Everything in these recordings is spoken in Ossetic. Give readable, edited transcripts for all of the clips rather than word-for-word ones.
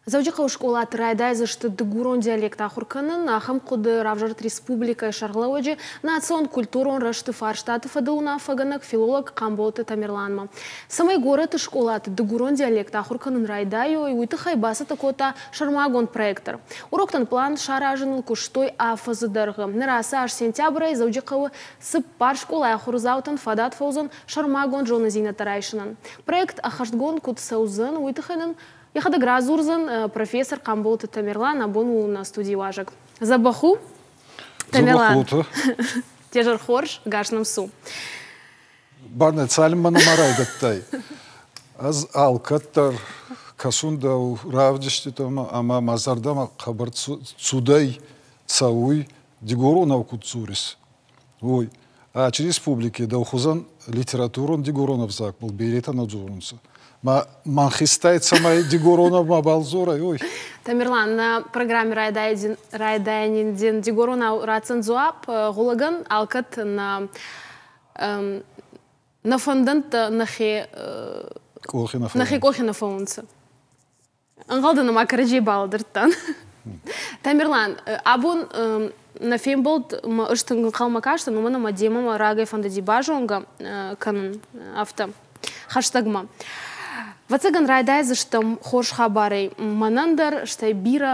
Дзӕуджыхъӕуы скъолаты райдайдзысты дыгурон диалект ахуыр кӕнын. Ахӕм хъуыды равзӕрд республикӕйы сӕргълӕууӕджы национ-культурон рӕзты фарстаты фӕдыл уынаффӕгӕнӕг филолог Хъамболты Тамерланмӕ. Цӕмӕй горӕты скъолаты дыгурон диалект ахуыр кӕнын райдайой, уый тыххӕй бацӕттӕ кодта сӕрмагонд проектор. Уроктӕн план саразыныл куыстой афӕдзы дӕргъы. Ныр ацы аз сентябрӕй Дзӕуджыхъӕуы цыппар скъолайы ахуырдзаутӕн фадат фӕуыдзӕн сӕрмагонд зонындзинӕдтӕ райсынӕн. Проект ӕххӕстгонд куыд цӕудзӕн, уый тыххӕй нын Йӕхӕдӕг радзурдзӕн профессор Хъамболты Тамерлан, абон у нӕ студийы уазӕг. Дзӕбӕх у, Тамерлан. Де зӕр хорз, гас нӕм цу. Барнӕ, цалынмӕ нӕма райдыдтай. Ӕз алкӕддӕр кӕсун дӕу равдиститӕмӕ ӕма мӕ зӕрдӕмӕ хъӕбӕр цудӕй цӕуй, дигоронау куд дзорис, уой. Ачи республики дӕу хузӕн литературон дигорон ӕвзагбӕл беретӕ нӕ дзорунцӕ. Ма манхистай цӕмӕй дигоронау мабал дзорай, ой. Тамерлан, нӕ программе райдайӕни дин дигоронау ратдзӕн дзуапп. Гъулӕгӕн алкӕд нӕ нӕ фӕндӕнттӕ нӕхе нӕхе къохи нӕ фӕуунцӕ. Ӕнхъӕлдӕн ӕма кӕрӕдзей балӕдӕрдтан. Тамерлан, абон нӕ фембӕлд мӕ ӕз тынг ӕнхъӕлмӕ кастӕн, уымӕн ӕмӕ демӕ мӕ рагӕй фӕндыди базонгӕ кӕнын афтӕ хӕстӕгмӕ. Ӕвӕццӕгӕн райдайдзыстӕм хорз хабарӕй мӕнӕн дӕр, стӕй бирӕ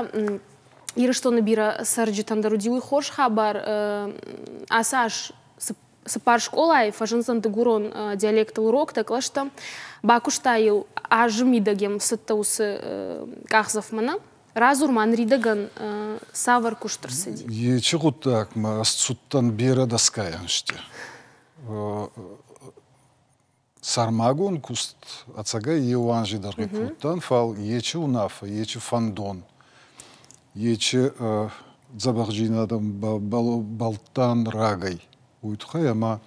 Ирыстоны бирӕ цӕрджытӕн дӕр уыди уый хорз хабар. Ацы аз цыппар скъолайы фӕзындзӕн дыгурон диалектыл уроктӕ, кълӕстӕ. Бакуыста йыл азы мидӕг йӕм цыдтӕ уыцы къахдзӕфмӕ нӕ? Радзур ма ныридӕгӕн цавӕр куыст ӕрцыди? Ечи гъуддагмӕ ӕз цудтӕн берӕ дӕсгай ӕнзти. Сӕрмагонд куст ӕцӕгӕй еу анзи дӕргъи кодтан, фал ечи унаффӕ, ечи фӕндон, ечи дзӕбӕхдзийнадӕ бӕлдтан рагӕй. Уой туххӕй ӕма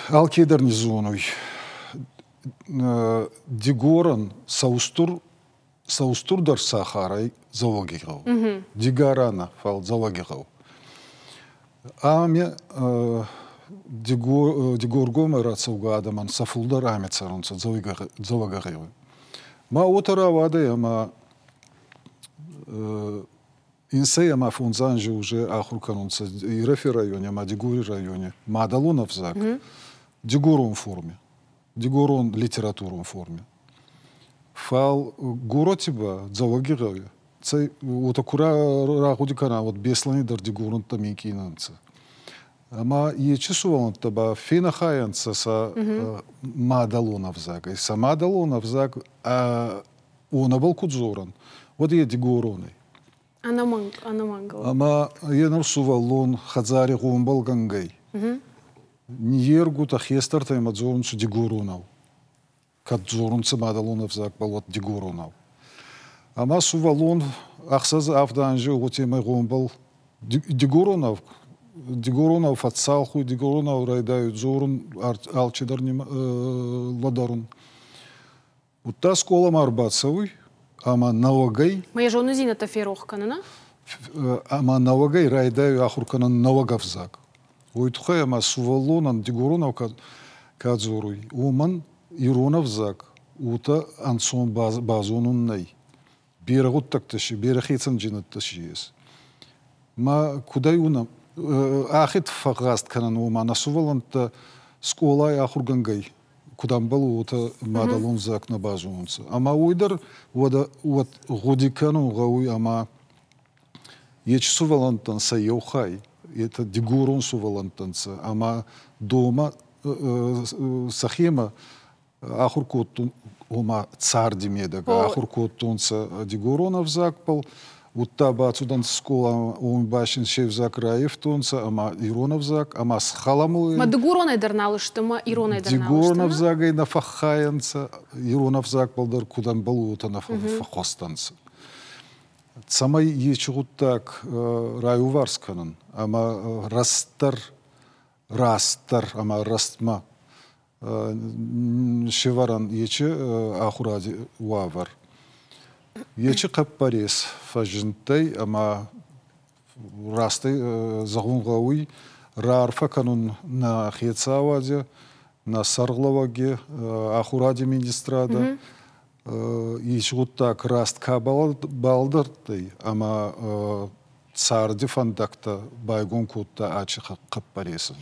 алкедӕр ни зонуй, Дигорӕн сӕ устур сӕ устурдӕр сахар ӕй Дзӕуӕгигъӕу. Дигара нӕ, фал Дзӕуӕгигъӕу. Ами Дигоргомӕй рацӕугӕ адӕмӕн сӕ фулдӕр ами цӕрунцӕ Дзӕуӕгигъӕуи. Ма уотӕ рауадӕй, ӕма инсӕй ӕма фондз анзи уже ахур кӕнунцӕ Ирӕфи райони ӕма Дигори райони мадӕлон ӕвзаг дигорон форми. Дигорон литературон форми. Фал гороти ба Дзӕуӕгигъӕуи, цӕй уотӕ ку рагъуди кӕна, уӕд Беслӕни дӕр дигоронттӕ минкъий нӕ нцӕ. Ӕма ечи сувӕллӕнттӕ ба фенӕхайӕнцӕ сӕ мадӕлон ӕвзагӕй. Сӕ мадӕлон ӕвзаг уонӕбӕл ку дзорӕн, уӕд е дигорон ӕй. Ӕнӕмӕнг, ӕнӕмӕнг. Ӕма е нур сувӕллон хӕдзари гъомбӕлгӕнгӕй Ниййергутӕ хестӕртӕй ма дзорунцӕ дигоронау. Кӕд дзорунцӕ мадӕлон ӕвзагбӕл, уӕд дигоронау. Ӕма сувӕллон ӕхсӕз-авд анзи уотемӕй гъомбӕл дигоронау дигоронау фӕццалх уй, дигоронау райдайуй дзорун, алчидӕр лӕдӕрун. Удта скъоламӕ ӕрбацӕуй ӕма нӕуӕгӕй Ма йӕ зонындзинӕдтӕ ферох кӕнын, ӕма нӕуӕгӕй райдайуй ахур кӕнун нӕуӕг ӕвзаг. Уой туххӕй ӕма сувӕллонӕн дигоронау ка дзоруй, уомӕн ирон ӕвзаг уотӕ ӕнцон базонун нӕй. Берӕ гъуддӕгтӕ си, берӕ хецӕндзийнӕдтӕ си ес. Ма кудӕй унӕ ӕхе фӕгъгъаст кӕнӕн уома нӕ сувӕллӕнттӕ скъолай ахургӕнгӕй куд ӕмбӕлуй, уотӕ мадӕлон ӕвзаг нӕ базонунцӕ. Ӕма уой дӕр уӕд, уӕд гъуди кӕнун гъӕуй ӕма ечи сувӕллӕнттӕн сӕ еу хай, етӕ дигорон сувӕллӕнттӕ нцӕ ӕма дома сӕхемӕ ахур кодтон, ома царди медӕгӕ ахур кодтонцӕ дигорон ӕвзагбӕл, удта бацудӕнцӕ скъоламӕ, уоми ба син се взаг раййивтонцӕ ӕма ирон ӕвзаг ӕма схаламыл. Ма дигоронӕй дӕр нал сты, ма иронӕй дӕр нал сты. Дигорон ӕвзагӕй нӕ фӕххайӕнцӕ, ирон ӕвзагбӕл дӕр куд ӕмбӕлуй, уотӕ нӕ фӕххуӕстӕнцӕ. Цӕмӕй ечи гъуддаг райуварс кӕнун ӕма растдӕр, растдӕр ӕма рӕстмӕ се вӕрӕн ечи ахуради уавӕр. Ечи хъӕппӕрес фӕззиндтӕй ӕма растӕй зӕгъун гъӕуй, раарфӕ кӕнун нӕ хецауади, нӕ сӕргълӕууӕги, ахуради министрадӕ. Еци гъуддаг раст ка балӕдӕрдтӕй ӕма царди фӕндӕгтӕ байгон кодта ачи хъӕппӕресӕн.